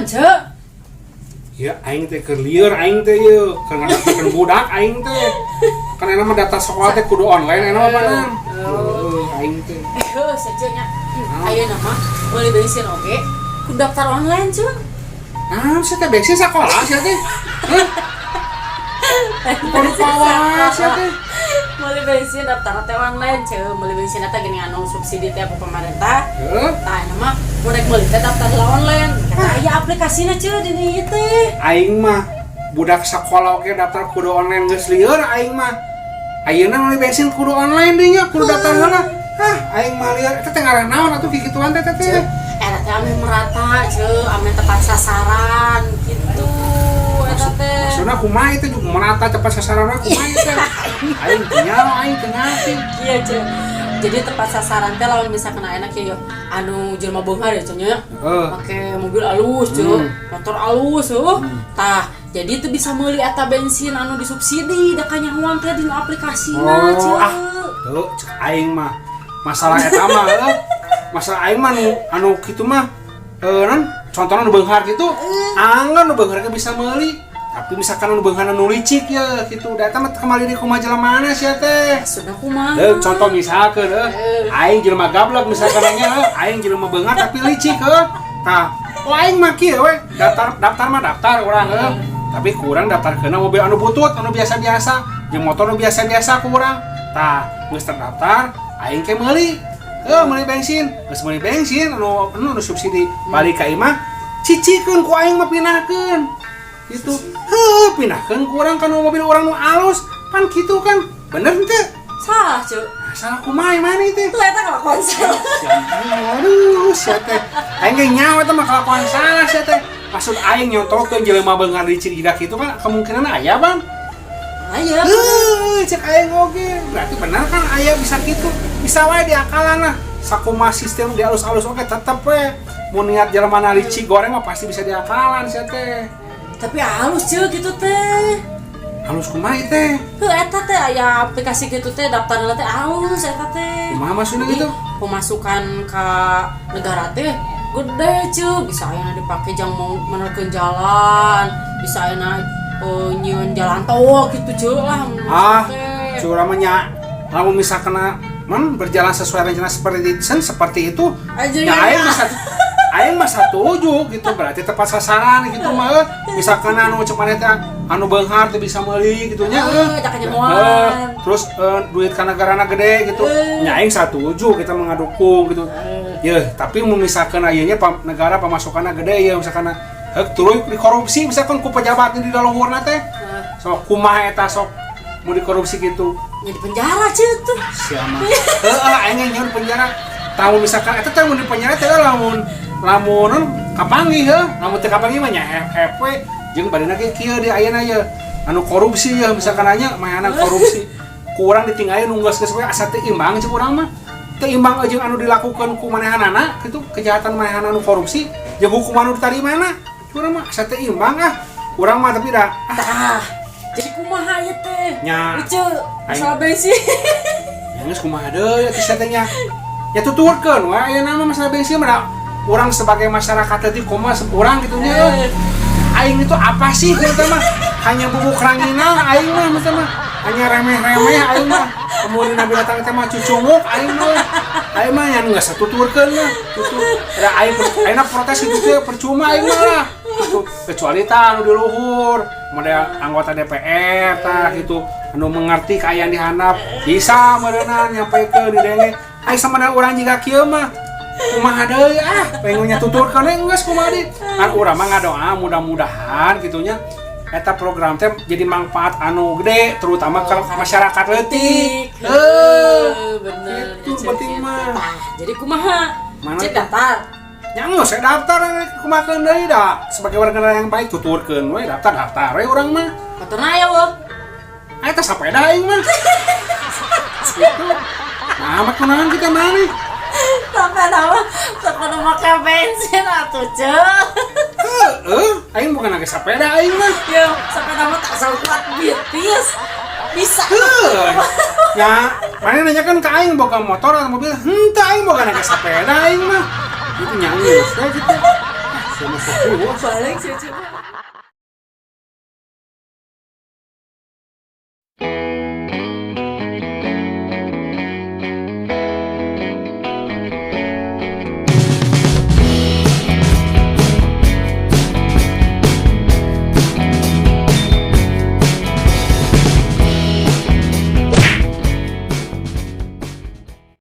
Ceu. Ya aing teh keur lieur aing teh ieu, keur ngadaftarkeun budak aing teh. Kan enak mah data sekolah teh kudu online enak mah panan. Oh. Heuh, aing teh. Heuh, Ceu nya. Ayeuna mah meuli bensin oge kudu daftar online, Ceu. Nah, sia teh bensin sekolah sia teh. Hah? Kudu pawas sia teh. Meuli bensin daftar teh online, Ceu. Meuli bensin teh gini anu subsidi teh ku pemerintah. Heuh. Tah, ayeuna mah mun rek meuli teh daftar heula online. Kata aya aplikasina, Ceu, di dieu teh. Aing mah budak sekolah oge daftar kudu online geus lieur aing mah. Ayeuna meuli bensin kudu online deui nya, kudu daftar heula. Hah, aing mah lieur eta teh ngaran naon atuh kikituan teh teh. Eta teh ame merata, Ceu, ame tepat sasaran gitu eta teh. Maksudna kumaha itu juga merata tepat sasaran kumaha itu teh? Aing teu nyaho, aing teu ngarti. Iya, Ceu. Jadi tepat sasaran teh lamun misalkan enak ya anu jelema beunghar ya, Ceu, nya. Heeh. Make mobil alus, Ceu, motor alus, heuh. Tah, jadi itu bisa meuli eta bensin anu disubsidi da kanyahoan teh dina aplikasina, Oh, Ceu. ah. Tuh, cek aing mah masalah eta mah heuh. Masalah aing mah nu anu kitu mah non contohna nu beunghar kitu, anggar nu beunghar ge bisa meuli. Tapi misalkan nu beunghar nu licik ya kitu, da eta mah kembali di kumaha jelema sia teh. Sudah kumaha? Heuh, contoh misalkan heuh, aing jelema gablek misalkan nya heuh, aing jelema beunghar tapi licik heuh. Tah, oh aing mah kieu we, daftar daftar mah daftar urang heuh. Tapi kurang daftar keuna mobil anu butut, anu biasa-biasa, jeung motor nu biasa-biasa kurang. Tah, geus terdaftar, aing ke meuli. Heuh, meuli bensin, geus meuli bensin anu anu, anu subsidi balik ka imah, cicikeun ku aing mah pindahkeun. Gitu. Heuh, pindahkeun ku urang kana mobil urang nu alus. Pan kitu kan. Bener henteu? Salah, Ceu. Nah, salah kumaha mana itu? Tuh eta kelakuan salah. Aduh, sia teh. Aing ge nyawa teh mah kelakuan salah sia teh. Maksud aing nyontokeun jelema beunghar licik jiga kitu kan kemungkinan aya, Bang. Aya. Heuh, cek aing oge. Berarti benar kan aya bisa kitu. Bisa wae diakalan lah. Sakumaha sistem di alus-alus oge tetep we. Mun niat jelema na licik goreng mah pasti bisa diakalan sia teh. Tapi halus, Ceu, gitu teh. Halus kumaha ieu teh? Heuh, eta teh aya aplikasi gitu teh daftar teh halus eta teh. Kumaha maksudna Jadi, gitu? pemasukan ke negara teh gede, Ceu, bisa ayeuna dipake jang mau menerkeun jalan, bisa ayeuna nyieun jalan tol gitu, Ceu, lah Ah, teh. Curah mah nya lamun misalkan men berjalan sesuai rencana seperti seperti itu Aja ya aing mah setuju gitu, berarti tepat sasaran gitu mah euy. Misalkan anu cek maneh teh anu beunghar teh bisa meuli gitu nya euy. Tak kanyahoan. Terus duit ka negarana gede gitu nya aing setuju kita mengadukung gitu ya, tapi mun misalkan ayeuna negara pemasukanna gede ya misalkan heuk tuluy dikorupsi misalkan ku pejabat di luhurna teh, sok kumaha eta, sok mau dikorupsi gitu? Ya di penjara, Ceu, tuh. Siapa? Heeh, aing ge di penjara. Tahu misalkan eta teh mun di penjara teh lamun lamun kapanggih heuh, lamun teu kapanggih mah nya hep we. Jeung badina ge kieu di ayeuna ye. Anu korupsi ya misalkan anya mainan korupsi. Ku urang ditinggalin nu geus-geus we asa teu imbang cek urang mah. Teu imbang jeung anu dilakukan ku manehanana kitu kejahatan manehanana anu korupsi jeung hukuman anu ditarimana. Cek urang mah asa teu imbang ah. Urang mah tapi da ah, Tah. Jadi kumaha ieu teh? Nya. Lucu, masalah bensin. Ya geus kumaha deui atuh sia teh nya. Ya tuturkeun we ayeuna mah masalah bensin mah da urang sebagai masyarakat teh kumaha urang gitu nya. Aing itu apa sih gitu mah? Hanya bubuk ranginang aing mah gitu mah. Hanya remeh-remeh aing mah. Kemudian nabi datang teh mah cucunguk aing mah. Aing mah yang geus tuturkeun mah. Tutur. Da aing aing protes gitu teh percuma aing mah lah. Gitu. Kecuali tah anu di luhur, model anggota DPR tah gitu anu mengerti kaayaan di handap bisa meureunan nyampekeun di denge. Aing sama urang jiga kieu mah kumaha deui ah, pengen nya tuturkeun we geus kumaha deui kan. Urang mah ngadoa mudah-mudahan gitunya eta program teh jadi manfaat anu gede terutama ke masyarakat leutik. Heuh, bener. Itu penting mah. Tah, jadi kumaha? Mana Cek tuh? Daftar. Nya geus saya daftar kumaha deui da sebagai warga negara yang baik tuturkeun we daftar daftar we urang mah. Motorna aya weh. Eta sepeda aing mah. Gitu. Nah, mah kunaon kita mana? Sampai nama, sampai make bensin atuh, Ceu. Heeh, aing bukan lagi sepeda aing mah. Yo, sampai nama tak kuat bitis. Bisa. Heuh. Ya, mana nanya kan ke aing boga motor atau mobil? Henteu, aing boga naga sepeda aing mah. Itu nyanggus we gitu. Sama sok. Balik cucu.